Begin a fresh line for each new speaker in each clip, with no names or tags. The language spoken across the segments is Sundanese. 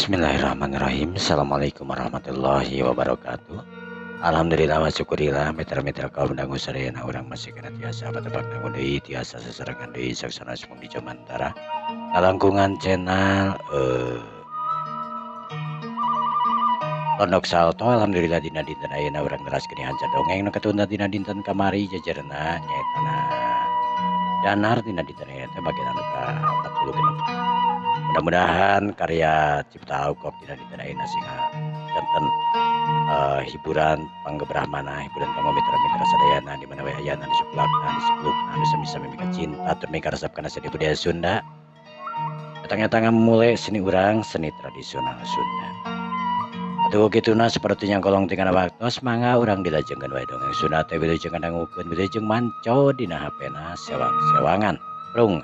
Bismillahirrahmanirrahim. Assalamualaikum warahmatullahi wabarakatuh. Alhamdulillah wa syukurillah mitra-mitra kaum dangu sadayana urang masih kana tiasa patepang dangu deui tiasa sasarengan deui saksana sumung di Jomantara kalangkungan channel Pondok Salto. Alhamdulillah dina dinten ayeuna urang neraskeun hanca dongeng nu katunda dina dinten kamari jajarna nyaetana Danar dina dinten ayeuna teh bagian anu ka-46. Mudah-mudahan karya cipta Aukok dina dinten ayeuna sing janten hiburan panggebrahmana, hiburan kanggo mitra-mitra sadayana di mana we ayana, di suplakna, di siklukna, anu sami-sami mika cinta tur mika resep kana seni budaya Sunda. Etang-etang mulai seni urang, seni tradisional Sunda. Atuh kituna saperti kolong tingana waktos mangga urang dilajengkeun wae dongeng Sunda teh wilujeng ngadangukeun wilujeng manco dina HP-na sewang-sewangan. Prung.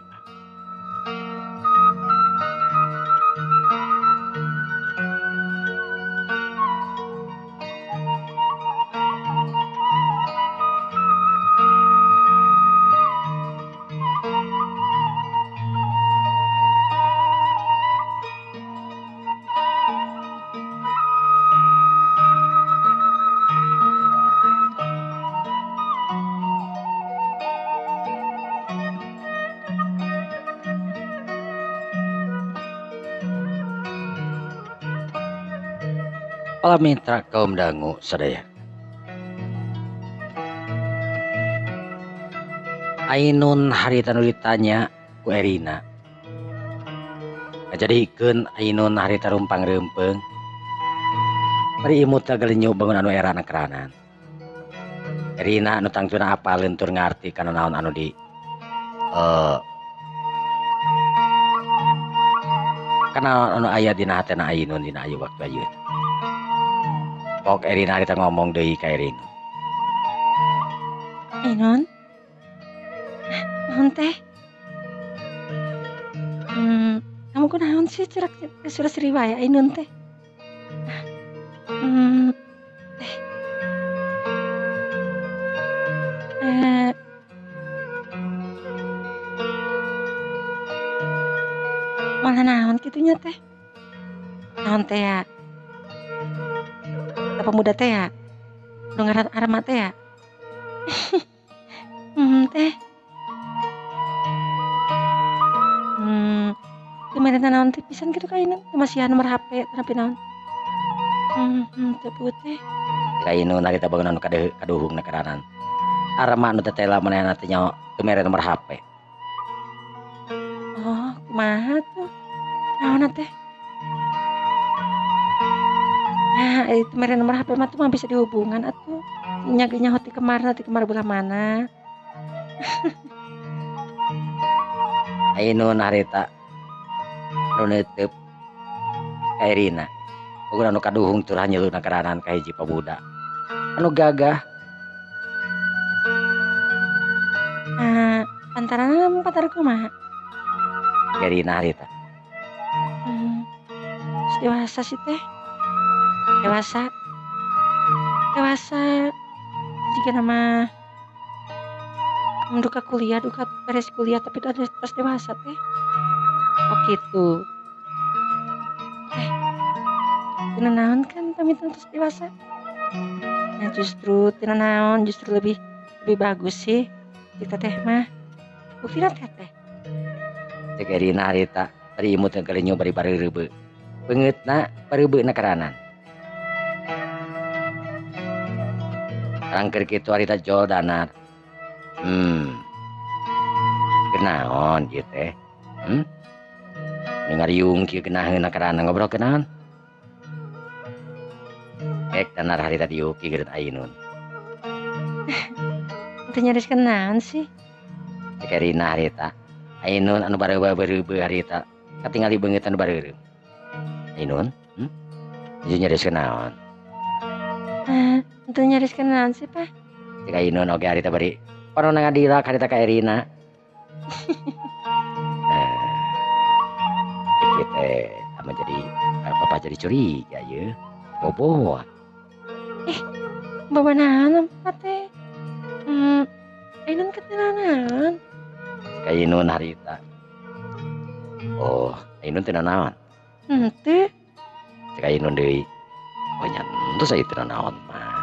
Para mitra kaum dangu sadaya. Ainun harita nu ditanya ku Erina. Ngajadikeun Ainun harita rumpang reumpeung. Bari imut galenyu bangun anu era keranan. Erina anu tangtuna apaleun tur ngarti kana naon anu di kana anu aya dina hatena Ainun dina aya waktu ayeuna. Pok Erina harita ngomong deui ka Erina.
Ainun? Naon teh? Kamu kunaon sih cerak surah wae Ainun teh? Teh. Malah naon kitunya teh? Naon teh ya? Pemuda teh ya, nu ngaran Arma teh ya. Teh. Kemarin naon teh pisan kitu ka Ainun, masihan nomor HP tapi naon. Teu teh.
Ka Ainun harita bangun anu kaduhungna karanan. Arma nu tetela manehna teh nyaho teu mere nomor HP.
Oh, kumaha tuh? Naonna teh? Nah, itu mere nomor HP mah tuh mah bisa dihubungan atuh. Nya ge nyaho ti kemar belah mana.
Ainun harita nu neuteup ka Erina. Boga anu kaduhung tur hanyeluna karanan ka hiji pamuda. Anu gagah.
Ah, pantaran pantar kumaha?
Erina harita.
Dewasa sih teh. Dewasa. Dewasa jika nama duka kuliah, duka beres kuliah tapi udah pas dewasa teh. Oh gitu. Tina naon kan pamit terus dewasa. Nah justru tina naon justru lebih bagus sih kita teh mah. Buktina teh teh.
Cek Erina harita tadi imut galenyu bari bareureubeut. Beungeutna bareubeuna karanan. Rangker kitu harita jol danar. Kenaon ieu teh? Ngariung kieu genaheunna karana ngobrol kenaon? Ek danar harita diuki geureut Ainun.
Teu nyaris kenaon sih?
Cek Erina harita. Ainun anu bareubeut harita katingali beungeut anu bareureum. Ainun? Ieu nyaris kenaon?
Teu nyaris kenaon sih, Pak?
Cek Ainun oge harita bari panona ngadilak harita ka Erina. Iki teh ama jadi papa jadi curiga ye. Boboa.
Bawa naon apa teh? Ainun ketenanan.
Cek Ainun harita. Oh, Ainun teu naon?
Henteu.
Cek Ainun deui. Oh nya entos aya teu naon mah.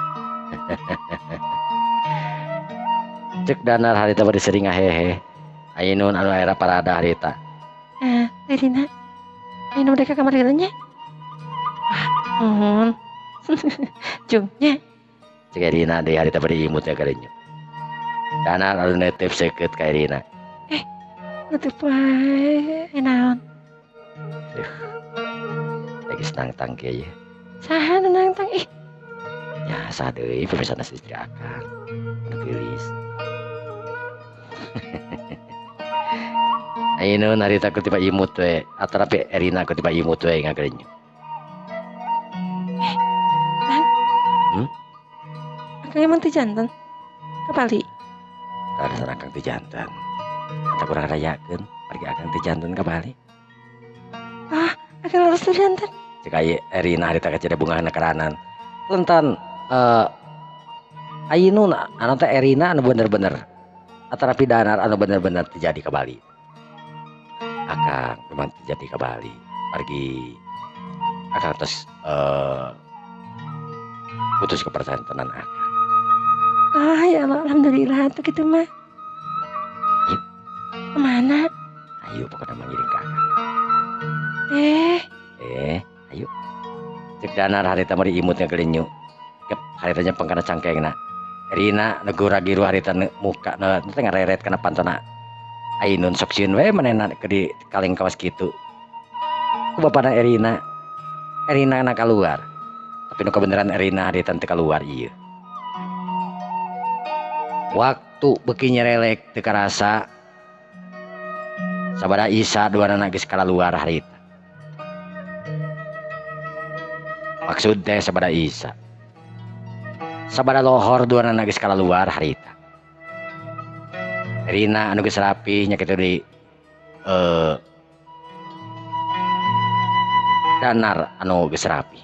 Cek Danar harita bari sering ngahehe. Ainun anu era parada harita.
Erina. Ainun udah ke kamar heula nya. Ah, nuhun. Jung nya.
Cek Erina deui harita bari imut nya karenyo. Danar anu netep seukeut ka Erina.
Nutup wae naon.
Lagi nangtang kieu ye.
Saha nu nangtang ih?
Ya saha deui pemirsa istri akang. Anu geulis. Ainun harita ku tiba imut we, atarapi Erina ku tiba imut we ngagerenyu.
Kang.
Hmm?
Akang emang teu jantan? Ka Bali?
Kaleresan akang teu jantan. Eta kurang rayakeun, pergi akang teu jantan ka Bali.
Ah, akang leres teu jantan.
Cek aya Erina harita kacida bungahna karanan. Lentan Ainun anu teh Erina anu bener-bener atarapi Danar anu bener-bener terjadi ka Bali. Akang memang terjadi ka Bali. Pergi akang tos putus kepercantenan akang.
Ah ya Allah, alhamdulillah tuh gitu mah.
Ayo.
Kemana?
Ayo pokoknya mengiring ke akang. Ayo. Cek Danar harita mari imutnya kelinyu. Kep harita nyepeng kana cangkengna. Erina negur ragiru harita muka na teh ngareret kana pantona. Ainun sok sieun we manehna ke di kaleng kawas kitu. Ku bapana Erina. Erina na kaluar. Tapi nu kabeneran Erina harita teu kaluar ieu. Waktu beuki nyerelek teu karasa. Sabada Isa duanana geus kalaluar harita. Maksud teh sabada Isa. Sabada lohor duanana geus kalaluar harita. Erina anu geus rapi nya kitu di Danar anu geus rapi.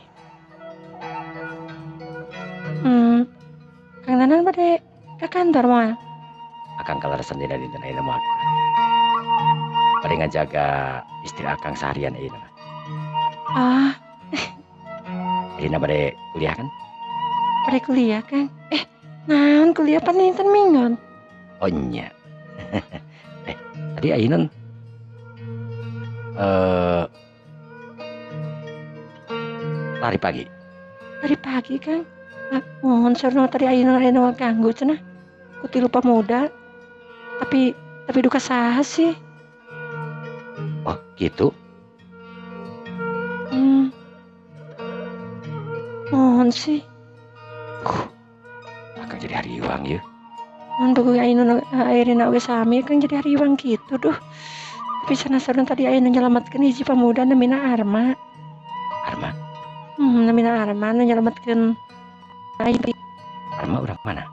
Kang Danar bade ka kantor moal?
Akang kaleresan dina dinten ayeuna moal ka kantor. Bade ngajaga istri akang seharian ayeuna mah.
Ah.
Erina bade kuliah kan?
Bade kuliah Kang. Naon kuliah pan dinten minggon?
Oh nya. Tadi Ainun lari pagi.
Lari pagi Kang. Nah, mohon sorno tadi Ainun aya ganggu cenah. Ku tilu pemuda. Tapi duka saha sih?
Oh, gitu.
Mohon sih.
Akang jadi hariwang ya.
Mun Ainun Erina oge sami kan jadi hariwang gitu duh. Tapi sana tadi Ainun nyelamatkeun hiji pemuda namina Arma.
Arma?
Namina Arma nu nyelamatkeun Ainun.
Arma urang mana?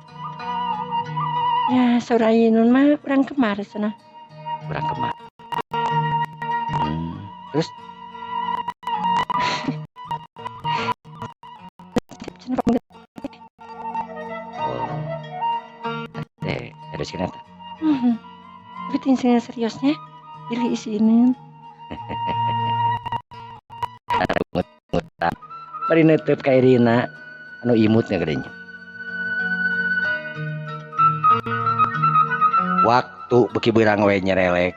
Ya, saur Ainun mah urang Kemar cenah.
Urang Kemar. Terus? Oh. Terus kenapa?
Tapi tinggal seriusnya, pilih isinin.
Bari netep ka Erina anu imutnya gedenya. Waktu beki beurang we nyerelek.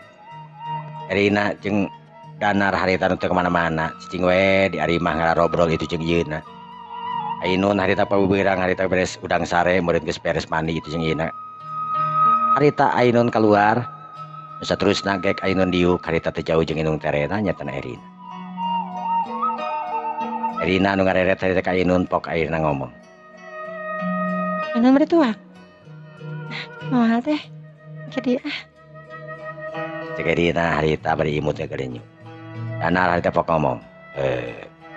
Erina jeung Danar harita nu teu kemana-mana, cicing we di ari mah ngarobrol itu jeung ieuna. Ainun harita pabeurang harita beres udang sare meureun geus beres mandi itu jeung ieuna. Harita Ainun keluar, nu saterusna gek Ainun diuk harita teu jauh jeung indung terena nyatana Erina. Erina anu ngareret harita ka Ainun pok akhirna ngomong.
Ainun bade tuang. Moal teh. Jadi ah.
Cek Erina harita bari imut teh geureunyu. Danar harita pok ngomong.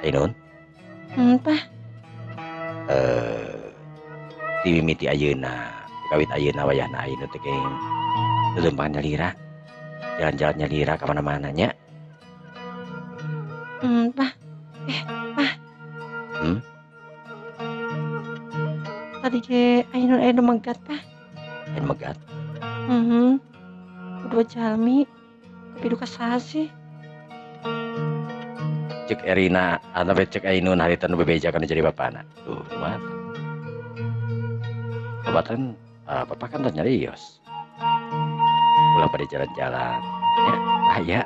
Ainun.
Tah.
Ti mimiti ayeuna, kawit ayeuna wayahna Ainun teh geuning leumpang nyalira. Jalan-jalan nyalira ka mana-mana nya.
Tah. Tah. Tadi ge Ainun aya nu megat tah.
Aya nu megat?
Dua jalmi tapi duka saha sih?
Cek Erina atau cek Ainun harita nu bebeja kana jadi bapana. Tuh kumaha. Babatan bapak kan teh nyarios. Ulah pada jalan-jalan ya, bahaya.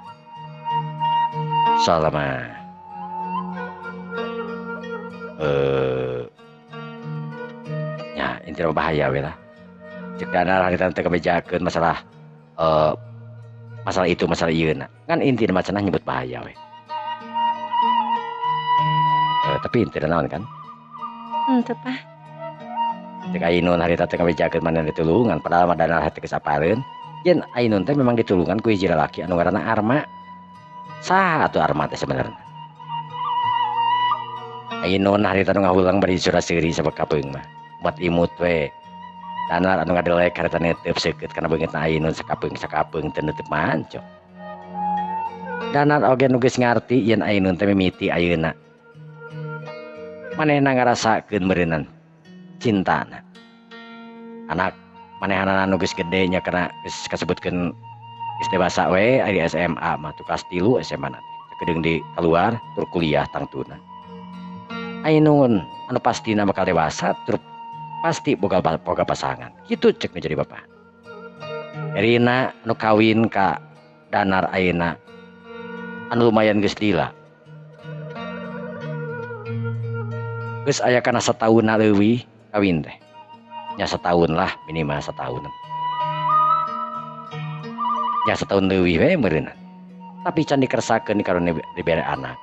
Soalnya mah ya intinya bahaya we lah. Cek Danar harita teh kabejakeun masalah masalah itu masalah ieu na. Kan intina mah cenah nyebut bahaya we. Tapi intina naon kan?
Henteu Pak.
Cek Ainun harita teh kabejakeun manehna ditulungan padahal mah Danar teh geus apaleun. Yen Ainun teh memang ditulungan ku hiji lalaki anu ngaranna Arma. Saha atuh Arma teh sebenarna? Ainun harita nu ngahulang bari sura-seuri sabab kapeung mah. Umat imut we. Danar anu ngadelek harita netep seukeut kana beungeutna Ainun sakapeung-sakapeung teu neuteub manco. Danar oge nu geus ngarti yen Ainun teh mimiti ayeuna. Manehna ngarasakeun meureunnan cintana. Anak manehanana nu geus gede nya kana geus kasebutkeun geus dewasa we ari SMA mah tuh kelas 3 SMA na teh. Sakedeung di keluar tur kuliah tangtuna. Ainun anu pastina bakal dewasa tur pasti boga pasangan. Kitu cek nu jadi bapak. Erina anu kawin ka Danar ayeuna anu lumayan geus lila. Geus aya kana sataunna leuwih kawin teh. Nya setahun lah minimal setahun. Nya setahun leuwih we meureunna. Tapi can dikersakeun karena dibere anak.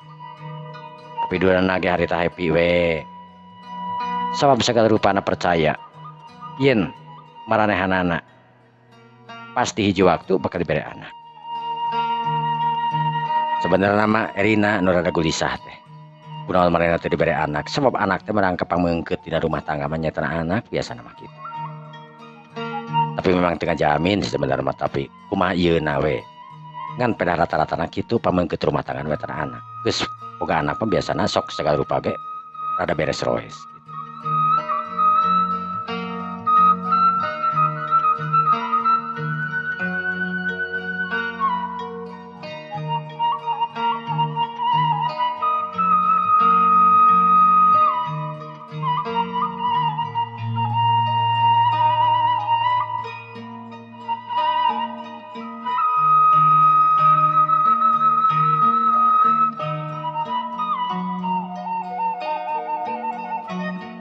Tapi duanana ge harita happy we. Sabab sagala rupana percaya yen maranehanana pasti hiji waktu bakal dibere anak. Sebenarnya mah Erina nu rada gulisah teh. Kunaon manehna teh dibere anak, sebab anak teh merangkap pangmeungkeut dina rumah tangga mah nyaeta anak biasana mah kitu. Tapi memang teu ngajamin sih sebenarnya mah, tapi kumaha ieuna we. Ngan pedah rata-ratana kitu pamengkeut rumah tangga we teh anak. Geus boga anak mah biasana sok segala rupa ge rada beres roes gitu.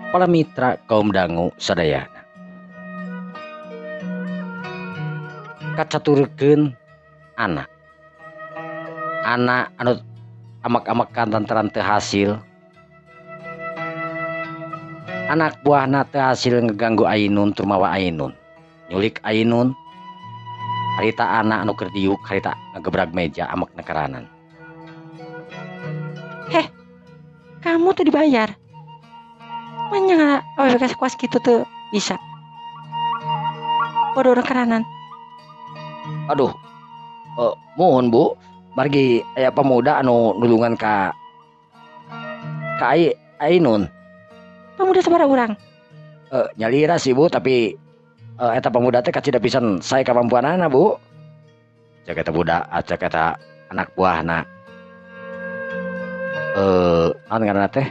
Para mitra kaum dangu sadayana. Kacaturkeun anak. Anak anu amak-amakan lantaran teu hasil. Anak buahna teu hasil ngeganggu Ainun tur mawa Ainun. Nyulik Ainun. Harita anak anu keur diuk harita ngagebrag meja amak nekeranan.
Heh, kamu tuh dibayar. Manya awewe kuas kitu teu bisa. Bodoh keranan.
Aduh, mohon Bu, margi aya pemuda anu nulungan ka Ainun.
Pemuda sabaraha urang?
Nyalira sih Bu, tapi eta pemuda teh kacida pisan sae kamampuanana Bu. Cek eta budak, cek eta anak buahna. Naon ngaranna teh?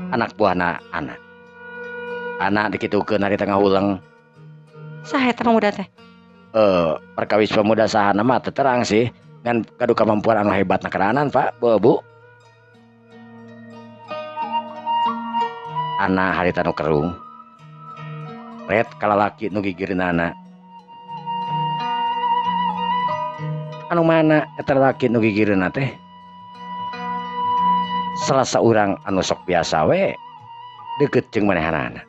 Anak buahna anak. Anak dikitukeun hari tengah ulang.
Saha eta pemuda teh?
Perkawis pemuda sahana mah teu terang sih. Ngan gaduh kamampuan anu hebat nakeranan Pak, Bu. Anak harita nu kerung. Ret kalalaki nu gigireunana. Anu mana eta lalaki nu gigireunna teh? Salah saurang anu sok biasa we deket jeung manehanana.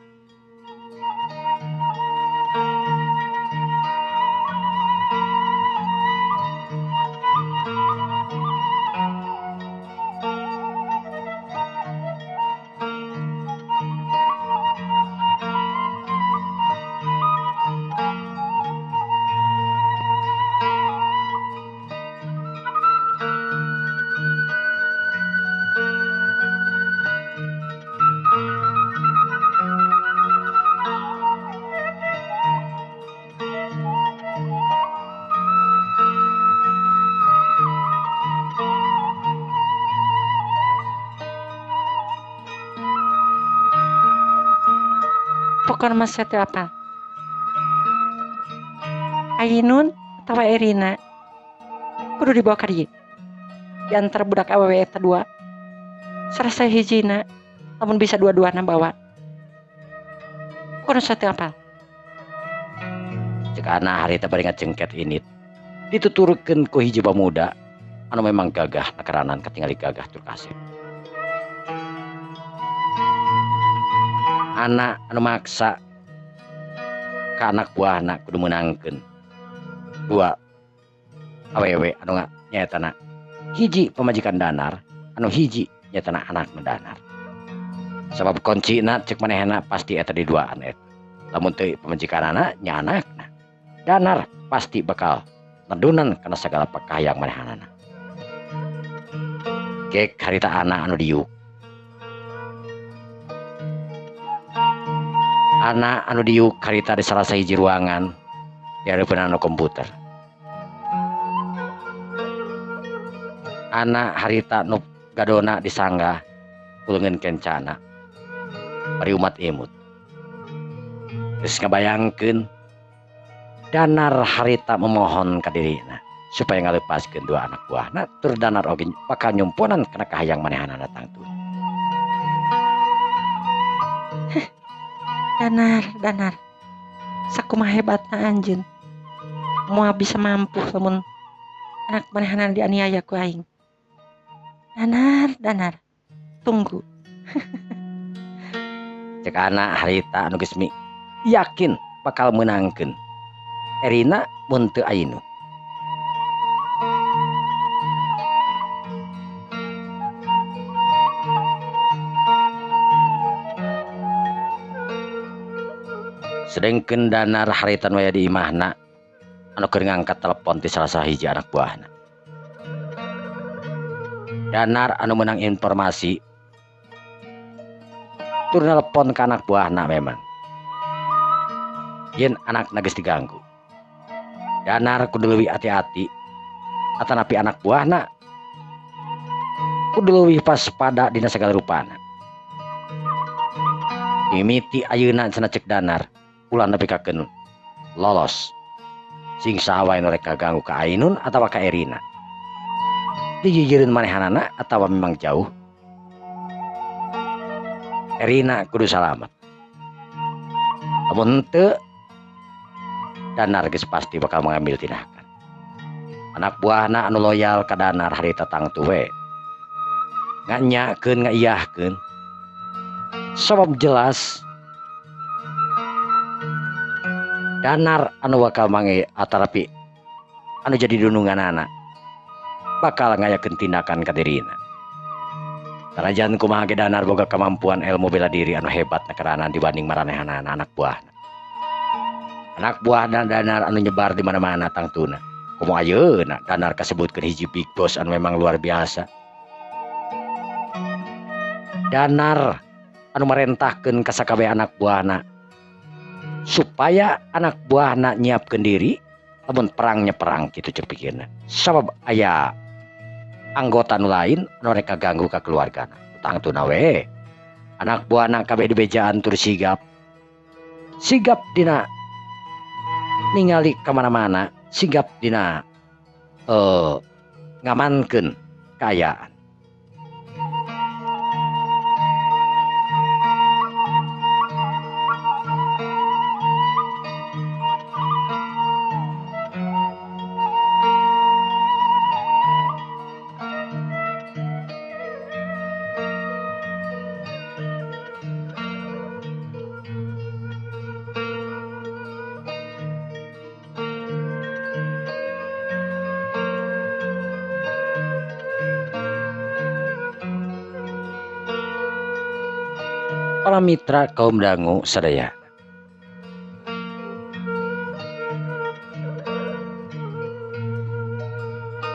Pokona mah saya teu apal. Ainun atawa Erina kudu dibawa ka dieu. Di antara budak awewe eta dua. Sarasa hijina lamun bisa dua-duana bawa. Pokona saya teu apal.
Cek Ana harita bari ngacengket init. Dituturkeun ku hiji pamuda anu memang gagah nakeranan katingali gagah tur kasep. Anak anu maksa ka anak buahna kudu meunangkeun dua awewe anu nyaetana hiji pamajikan Danar anu hiji nyaetana anak nu Danar. Sabab kuncina cek manehna pasti eta di duaan eta. Lamun teu pamajikanana nya anakna. Danar pasti bakal nedunan kana sagala pakahayang manehanana. Gek harita anak anu diuk. Anak anu diuk harita di salah sahiji ruangan di hareupeun anu komputer. Anak harita nu gadona disanggah ku leungeun kencana bari umat imut. Geus ngabayangkeun Danar harita memohon ka dirina supaya ngalepaskeun dua anak buahna tur Danar oge bakal nyumponan kana kahayang manehanana tangtu.
Danar, Danar. Sakumaha hebatna anjeun. Moal bisa mampu lamun anak manehanana dianiaya ku aing. Danar, Danar. Tunggu.
Cek anak harita anu geus yakin bakal meunangkeun Erina mun teu Ainun. Sedengkeun Danar harita nu aya di imahna anu keur ngangkat telepon ti salah sahiji anak buahna. Danar anu meunang informasi tur telepon ka anak buahna memang. Yen anakna geus diganggu. Danar kudu leuwih hati-hati atanapi anak buahna kudu leuwih waspada dina sagala rupana. Mimiti ayeuna cenah cek Danar ulah nepi kakeun lolos sing saha wae nu rek kaganggu ka Ainun atawa ka Erina. Dijijireun manehanana atawa memang jauh. Erina kudu salamet. Lamun henteu Danar geus pasti bakal mengambil tindakan. Anak buahna anu loyal ka Danar harita tangtu we. Nganyakeun ngaiyahkeun. Sabab jelas Danar anu bakal mange atarapi anu jadi dununganana bakal ngayakeun tindakan ka dirina. Sanajan kumaha ge Danar boga kemampuan ilmu bela diri anu hebat nakerana dibanding maranehanana anak buahna. Anak buah dan Danar anu nyebar di mana-mana tangtuna. Komo ayeuna Danar kasebutkeun hiji big boss anu memang luar biasa. Danar anu marentahkeun ka sakabeh anak buahna supaya anak buahna nyiapkeun diri lamun perangnya perang kitu cek pikirna. Sabab aya anggota nu lain anu rek kaganggu ka keluargana. Tangtuna we. Anak buahna kabeh dibejaan tur sigap. Sigap dina ningali kemana-mana, sigap dina ngamankeun kaayaan. Para mitra kaum dangu sadaya.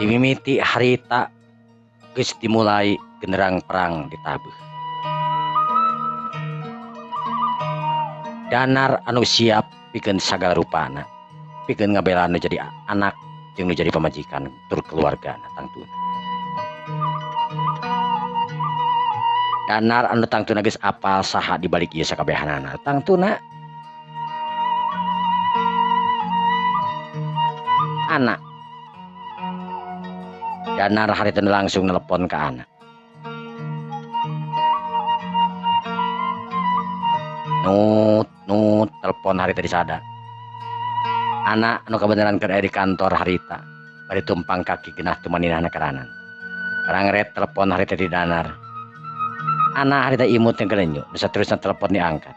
Dimimiti harita geus dimulai genderang perang ditabeuh. Danar anu siap pikeun sagala rupana, pikeun ngabela nu jadi anak jeung nu jadi pamajikan tur keluargana tangtuna. Danar anu tangtuna geus apal saha di balik ieu sakabehanana. Tangtuna Ana. Danar harita langsung nelpon ke Ana. Nut nut telepon harita disada. Ana anu kabeneran keur aya di kantor harita bari tumpang kaki genah tumaninahna karanan. Karangret telepon harita di Danar. Ana harita imut yang kelenyu, bisa terusna telepon diangkat.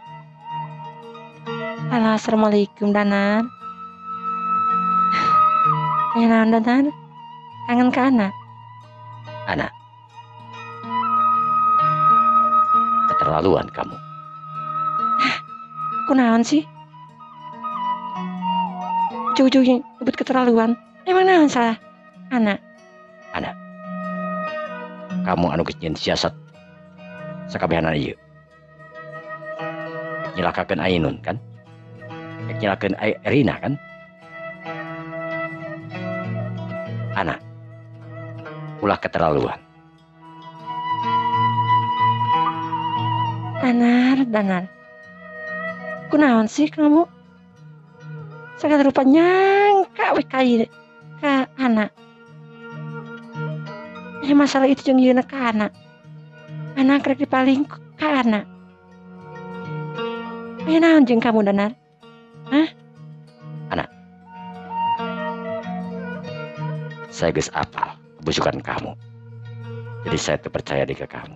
Halo, assalamualaikum Danar. Ya naon Danar? Kangen ke Ana?
Ana. Keterlaluan kamu.
Kunaon sih? Ujung-ujungnya nyebut keterlaluan. Emang naon salah Ana?
Ana. Kamu anu geus nyieun siasat sakabehanana ieu. Nyilakakeun Ainun kan? Nyilakakeun Erina kan? Ana. Ulah keterlaluan.
Danar, Danar. Kunaon sih kamu? Sagala rupa nyangka we ka Ana. Masalah itu jeung yeuna ka Ana. Ana kerek dipaling ka Ana. Aya naon jeung kamu Danar? Hah?
Ana. Saya geus apal kebusukan kamu. Jadi saya tuh percaya di ke kamu.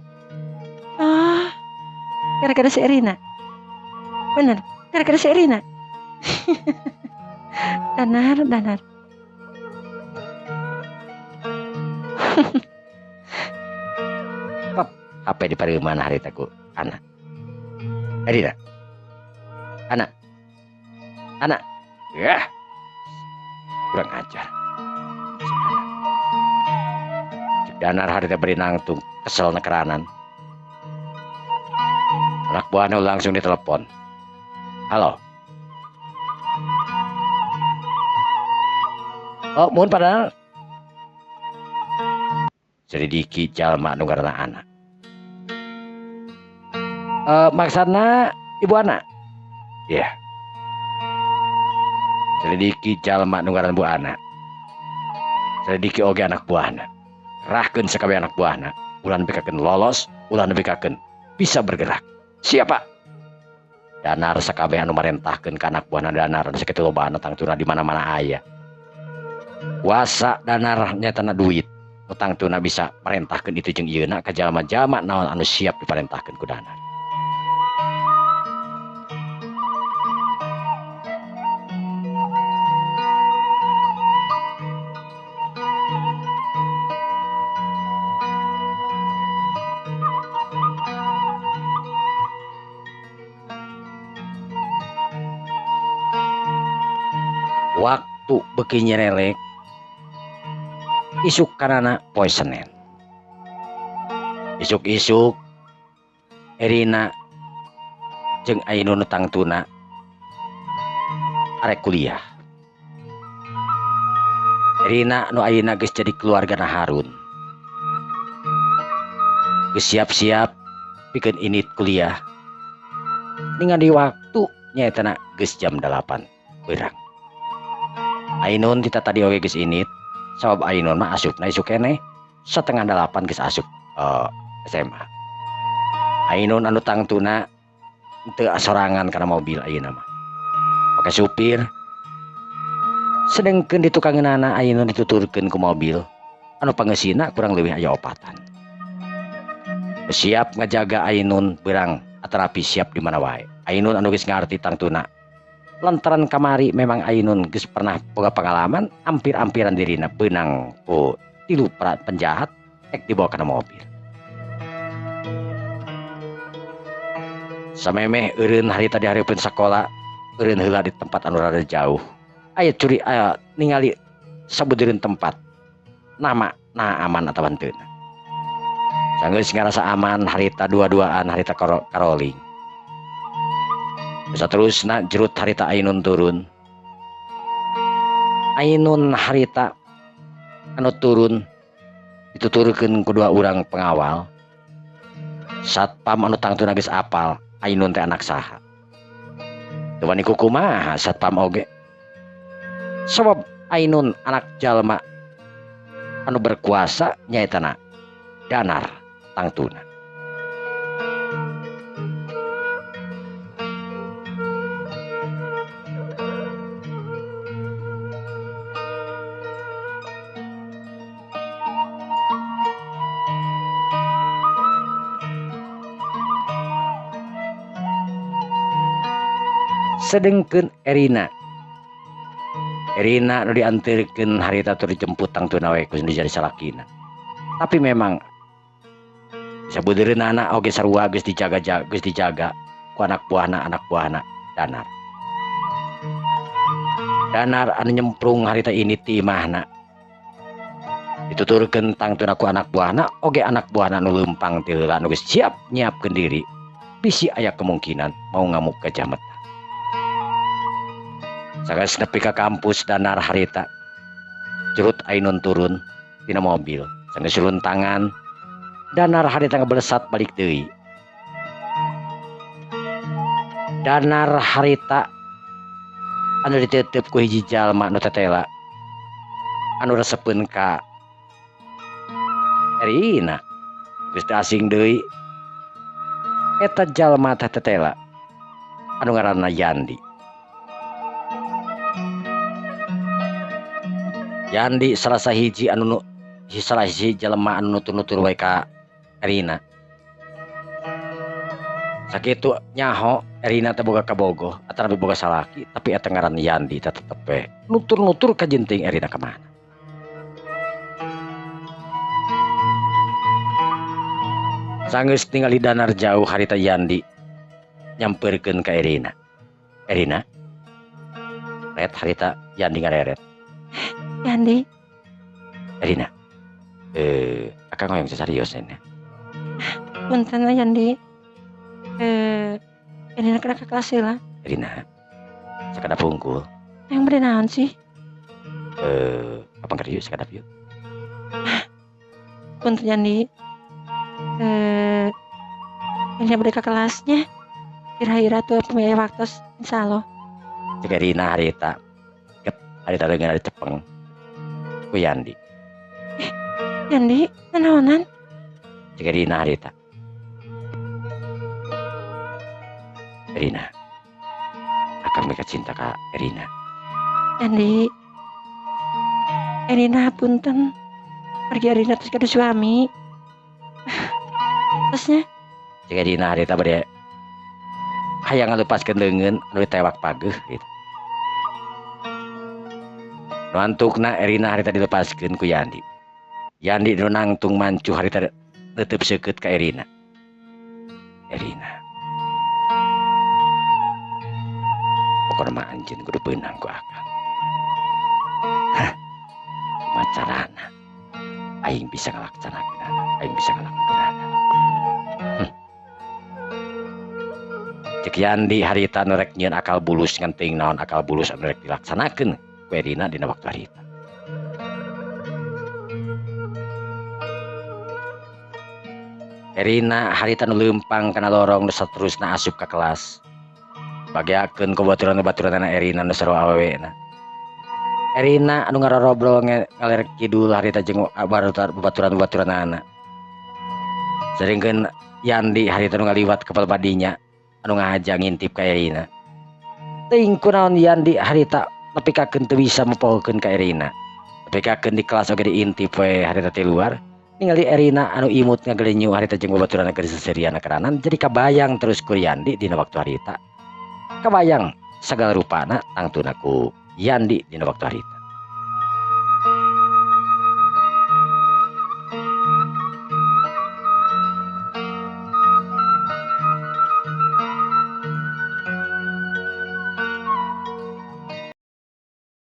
Oh, gara-gara si Erina. Bener, gara-gara si Erina. Danar, Danar.
Pap, HP di pareuman harita ku Ana. Erina. Ana. Ana. Yah. Kurang ajar. Si Ana. Cek Danar harita beri nangtung kesel nekeranan. Anak buahnya langsung ditelepon. Halo. Oh, mohon padahal selidiki jalma nu ngaranna Ana. Maksudna Ibu Ana? Iya. Yeah. Selidiki jalma nu ngaranna Bu Ana. Selidiki oge anak buahna. Rahkeun sakabeh anak buahna. Ulah nepikakeun lolos, ulah nepikakeun bisa bergerak. Siapa? Danar sakabeh anu marentahkeun ka anak buahna Danar sakitu lobana tangtuna di mana-mana aya. Kuasa Danar nyatana duit. Tangtuna bisa marentahkeun itu jeung ieuna ka jalma-jalma naon anu siap diparentahkeun ku Danar. Waktu beuki nyerelek isuk karana poe Senin. Isuk-isuk Erina jeung Ainun tangtuna arek kuliah. Erina nu ayeuna geus jadi keluargana Harun. Geus siap-siap pikeun init kuliah. Ningali waktu nyaetana geus jam 8 beurang. Ainun kita tadi oge geus init. Sabab Ainun mah asupna isuk keneh 7:30 geus asup SMA. Ainun anu tangtuna teu sorangan kana mobil ayeuna mah. Pake supir. Sedengkeun di tukangeunana Ainun dituturkeun ku mobil anu pangeusina kurang leuwih aya opatan. Siap ngajaga Ainun beurang atarapi siap di mana wae. Ainun anu geus ngarti tangtuna. Lantaran kamari memang Ainun geus pernah boga pengalaman ampir-ampiran dirina beunang ku 3 penjahat ek dibawa kana mobil. Samemeh eureun harita di hareupeun sakola, eureun heula di tempat anu rada jauh. Aya curi aya ningali sabudereun tempat. Nama nah aman atawa henteu. Sanggeus ngarasa aman harita dua-duaan harita karoling. Bisa terus na jerut harita Ainun turun. Ainun harita anu turun dituturkeun ku dua urang pengawal. Satpam anu tangtuna geus apal Ainun teh anak saha. Teu wani kukumaha satpam oge. Sabab Ainun anak jalma anu berkuasa nyaetana Danar tangtuna. Sedengkeun Erina. Erina nu dianterkeun harita tur dijemput tangtuna we ku nu jadi salakina. Tapi memang sabeudeurna oge sarua geus dijaga geus dijaga ku anak buahna Danar. Danar anu nyemprung harita ini ti imahna. Dituturkeun tangtuna ku anak buahna oge anak buahna nu leumpang ti heula nu geus siap nyiapkeun diri bisi aya kemungkinan mau ngamuk Gajah Meta. Sageus nepi ka kampus Danar harita curut Ainun turun tina mobil. Sageus turun tangan Danar harita ngebelesat balik deui. Danar harita anu ditutup ku hiji jalma nu tetela anu resepeun ka Erina geus teu asing deui. Eta jalma teh tetela anu ngaranna Yandi. Yandi salah sahiji anu salah hiji jelema anu nutur-nutur wae ka Erina. Sakitu nyaho Erina teh boga kabogoh atawa boga salaki, tapi eta ngaran Yandi teh tetep we nutur-nutur ka jenting Erina ka mana. Sanggeus ningali Danar jauh harita Yandi nyamperkeun ka Erina. Erina ret harita Yandi ngareret.
Yandi.
Erina. Akang hoyong sesarius ini.
Punten Yandi. Erina kena ke kelas lah.
Erina. Sakadap hungkul.
Yang beri naon sih?
Apa keur yuk sakadap yuk.
Punten Yandi. Erina beri ke kelasnya. Kira-kira tuh pemilih waktu insyaallah.
Cek Erina harita. Harita dengan ada cepeng. Ku Yandi.
Yandi, nanaonan?
Cek Erina harita. Erina, akang mereka cinta ka Erina.
Yandi, Erina punten. Pergi Erina terus ke suami. Terusnya?
Cek Erina harita bade hayang ngalepaskeun leungeun anu ditewak pageuh gitu. Nuantukna Erina harita dilepaskeun ku Yandi. Yandi nu nangtung mancuh harita neuteub seukeut ka Erina. Erina. Pokona mah anjeun kudu beunang ku akang. Hah. Kumaha carana aing bisa ngalaksanakeunana, aing bisa ngalakukeunana. Cek Yandi harita nu rek nyieun akal bulus ngan teuing naon akal bulus anu rek dilaksanakeun ku Erina dina waktu harita. Erina harita nu leumpang kana lorong nu saterusna asup ka kelas. Bageakeun ku baturan-baturanna Erina nu sarua awewena. Erina anu ngarorobrol ngaler kidul harita jeung baturan-baturanana. Saringkeun Yandi harita nu ngaliwat kepal badinya anu ngahaja ngintip ka Erina. Teuing kunaon Yandi harita nepikakeun teu bisa mopohokeun ka Erina. Nepikakeun di kelas oge diintip we harita ti luar. Ningali Erina anu imut ngagelenyu harita jeung babaturanna keur seserian keranan jadi kabayang terus ku Yandi dina waktu harita. Kabayang sagala rupana tangtuna ku Yandi dina waktu harita.